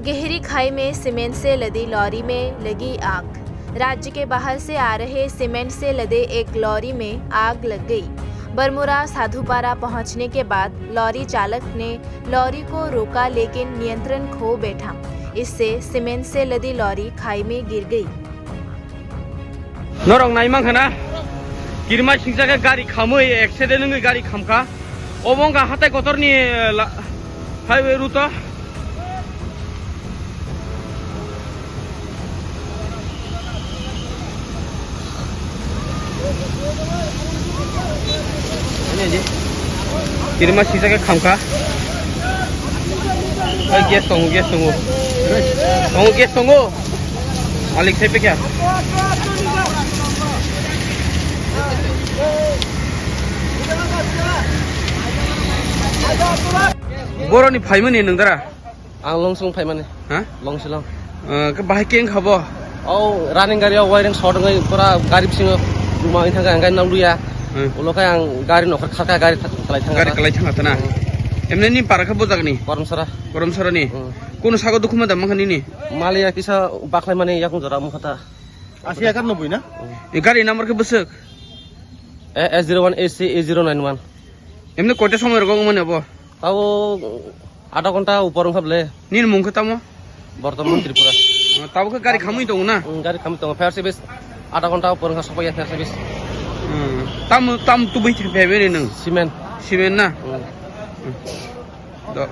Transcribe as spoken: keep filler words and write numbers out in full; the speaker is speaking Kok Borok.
गहरी खाई में सीमेंट से लदी लॉरी में लगी आग। राज्य के बाहर से आ रहे सीमेंट से लदे एक लॉरी में आग लग गई। बरमुरा साधुपारा पहुंचने के बाद लॉरी चालक ने लॉरी को रोका, लेकिन नियंत्रण खो बैठा। इससे सीमेंट से लदी लॉरी खाई में गिर गई। Norok nai mankha na, kirima singsa khe gari khamwi, accident wngwi gari khamkha. Obo wngkha hatai kotorni, eh, la-, highway route o. Kirima singsa khe khamkha. Oi, gas tongo, gas tongo. Tongo, gas tongo. Malik sai pekya. Boroni phaimani nung dara? Ang Longsong phaimani. Ha? Longsilong. Eh, ke bahai keng khabo? Oh, running gari o wiring short wngwi pura gari bisingo ruma wngwi thangkha, ang gari nang luya. Hmm. Ulo khe ang gari nokha kharkha, gari tha-, kalai thangkha. Gari kalai thangkha tana? Hmm. Emne ni para khe bojak ni? Koromsara. Koromsara ni? Hmm. Kono sago dukhu ma da mankha nini? Maliya kisa baklai mani yakung jora mukha ta. Asi akar noboi na? Hmm. E gari number khe bwswk? A S zero one A C A zero nine one. Emne koita somoi rogo wngmani abo? Tabo adha ghonta upor wngkha bole. Nini mung khe tamo? Bortoman Tripura. Oh, tabo khe gari khamwi tongo na? Mm, gari khamwi tongo. Fire service adha ghonta upor wngkha, sokpaiya fire service. Hmm. Tam, tam tubui thang phaibai ni nwng? Cement. Cement na? Mm. Hmm. Do.